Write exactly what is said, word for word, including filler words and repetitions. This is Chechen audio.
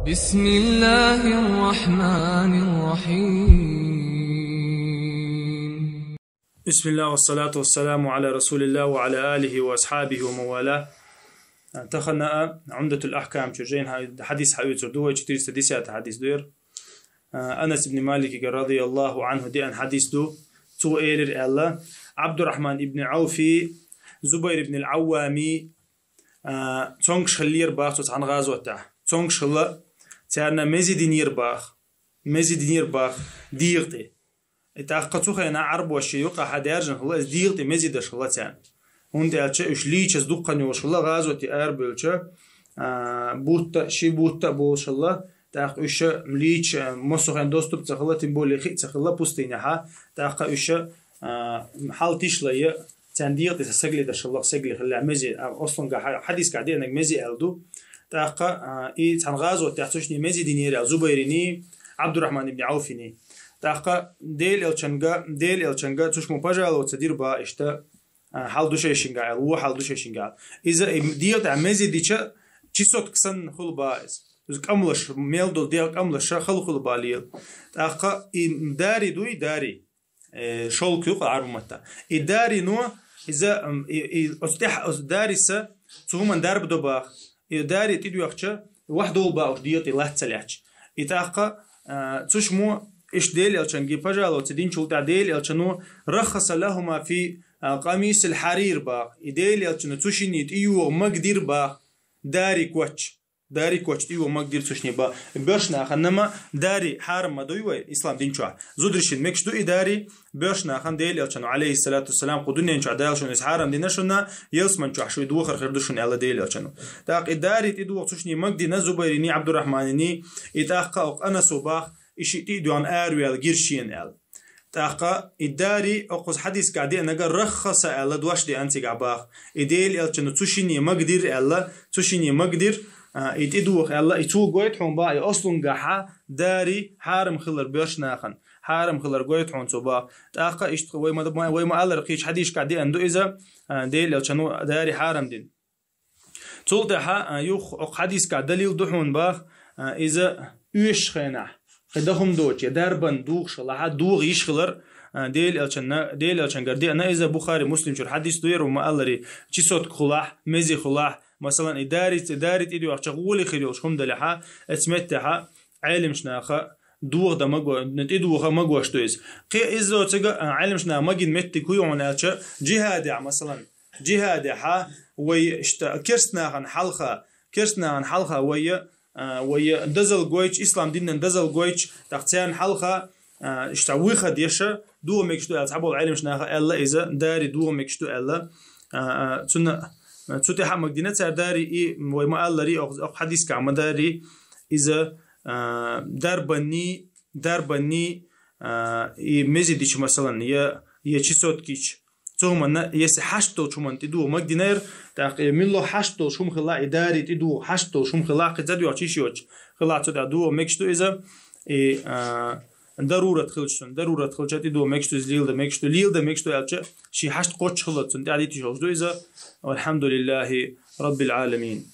بسم الله الرحمن الرحيم. بسم الله والصلاة والسلام على رسول الله وعلى آله وأصحابه ومن والاه. Тахана Умдатул Ахкам чу жейн хьа-, хьадис хьаюцур ду, четыреста десятый хьадис дуйр. Анас ибн Маликига радияллаху анху деан хьадис ду. Цо элир аьлла: Абдурахман ибн Ауфи, Зубайр ибн ал-Аввами, а, цонгаш хиллера бах цо цхьан гӀазотехь. Цонгаш хилла, царна мези динера бах. Мези динера бах дегӀа тӀе. И тӀаккха цу хенахь Ӏарбоша юкъахь даьржина хилла, иза дегӀа тӀе мези деш хилла царна. ХӀунда аьлча уьш лийчаза дуккха йолуш хилла, гӀазоте арабевлча, а, бутта, ши бутта а болуш хилла, тӀаккха уьш лийча, массо хен доступ ца хилла, тем более хи а ца хилла пустынехьа, тӀаккха уьш, а, хьал тишлайа, царна дегӀа тӀе сан сагали даш хилла, сагали хилла, мези, а, ослунга хьа-, хьадисгахь деанарг мези аьлла ду. ТӀаккха, а, и цхьана гӀазотехь цу шинне мези динера аьлла Зубайрини, Абдурахман ибн Ауфини. ТӀаккха Дела элчанга, Дела элчанга цу шиммо пожаловаться дир бах иштта, а, хьал ду шайшинга аьлла, вон хьал ду шайшинга аьлла. Иза и дегӀа тӀехь мези дича, чесотка санна хуьлу бах иза. Иза къамлаш, мел долу дегӀ къамлаш хала хуьлу бах лела. ТӀаккха и дари дуй, дари. Э, шелк ю-кх Ӏарбу матта. И дарино, иза, м, и, и, оцу тӀехь, оцу дариса цу хӀуманна дарба до бах. И дари тӀедоьхча, вахдолу бах уьш дегӀа тӀе лац ца лаьцча. И тӀаккха, а, цу шиммо иштта Дела элчанга пожаловаться динчул тӀаьхьа Дела элчано: «Раххаса лахума фи, а, къамисил хьарир», бах. И Дела элчано цу шинне тӀейогӀу магадир бах, дари коч. Дари коч тӀейогӀу магадир цу шинне бах. Боьрша нахана ма дари хьарам ма дуй вай ислам дин чохь. Зударшна мегаш ду и дари, боьрша нахана Дела элчано, алейхиссалату вассалам, кху дуьнен чохь Дала шуна иза хьарам дина шуна, ялсаман чохь шуьга дохар хир ду шуна аьлла Дела элчано. ТӀаккха и дари тӀедогӀу цу шинне магадина Зубайрини, Абдурахманини, и тӀаккха окху Анасо бах, и шиъ тӀе а доьгӀна араваьлла гира шена аьлла. ТӀаккха и дари, окхуза хьадисгахь деанарг раххаса аьлла дош деана цигахь бах. И Дела элчано цу шинне магадир аьлла, цу шинне магадир, а, и тӀедоха аьлла, и цо гойту хьуна бах, и ослунгахьа дари хьарам хилар боьрша нахана. Хьарам хилар гойту хьуна цо бах. ТӀаккха иштта вай ма, вай ма-аллара кхечу хьадисашкахь деана ду иза, а, Дела элчано дари хьарам дина. Цул тӀаьхьа, а, юха окху хьадисгахь далил ду хьуна бах, а, иза оьшучу хенахь, кхин дан хӀума доцуш, я дарбан духуш хилахь, догӀа йиш хилар, а, Дела элчанна, Дела элчангара деана иза, Бухари, Муслим чуьра хьадис ду яра, ма-аллара, чесотка хилахь, мези хилахь, масалан, и дари, дари тӀедоьхча гӀоли хир йолуш хӀума далехьа, оцу меттехьа, Ӏеламнаха догӀа дан маго-, тӀедоха магош ду иза. Кхин иза цига, а, Ӏеламнаха магийна меттиг хӀун ю хьуна аьлча, джихадехь, масалан, джихадехьа вай иштта керстанахана хьалха, керстанахана хьалха вай, а, вай дозалла гойтуш, ислам динан дозалла гойтуш, тӀаккха царна хьалха, а, иштта выход еша, догӀа мегаш ду аьлла, цхьаболу Ӏеламнаха аьлла иза, дари догӀа мегаш ду аьлла. А, а, цунна, цу тӀехьа а магийна цара дари, и вай ма-аллара, окху, окху хьадисгахь ма дари, иза, а, дарбанний, дарбанний, а, и мези дича, масалан, я, я чесоткича. Цу хӀуманна, если хьашт долчу хӀуманна тӀедогӀа магадинера, тӀаккха и муьлхха хьашт долчу хӀума хилла, и дари тӀедогӀа хьашт долчу хӀума хилла, кхин ца доьгӀча йиш йоцуш хилла, цу тӀехь догӀа мегаш ду иза, и, а, дарурат хилча цунна, дарурат хилча тӀедогӀа мегаш ду иза, леладан мегаш ду, леладан мегаш ду аьлча, шен хьашт кхоччуш хилла цунна тӀехь дитиш йолуш ду иза. Валхьамдулиллахи Раббил Ӏаламин.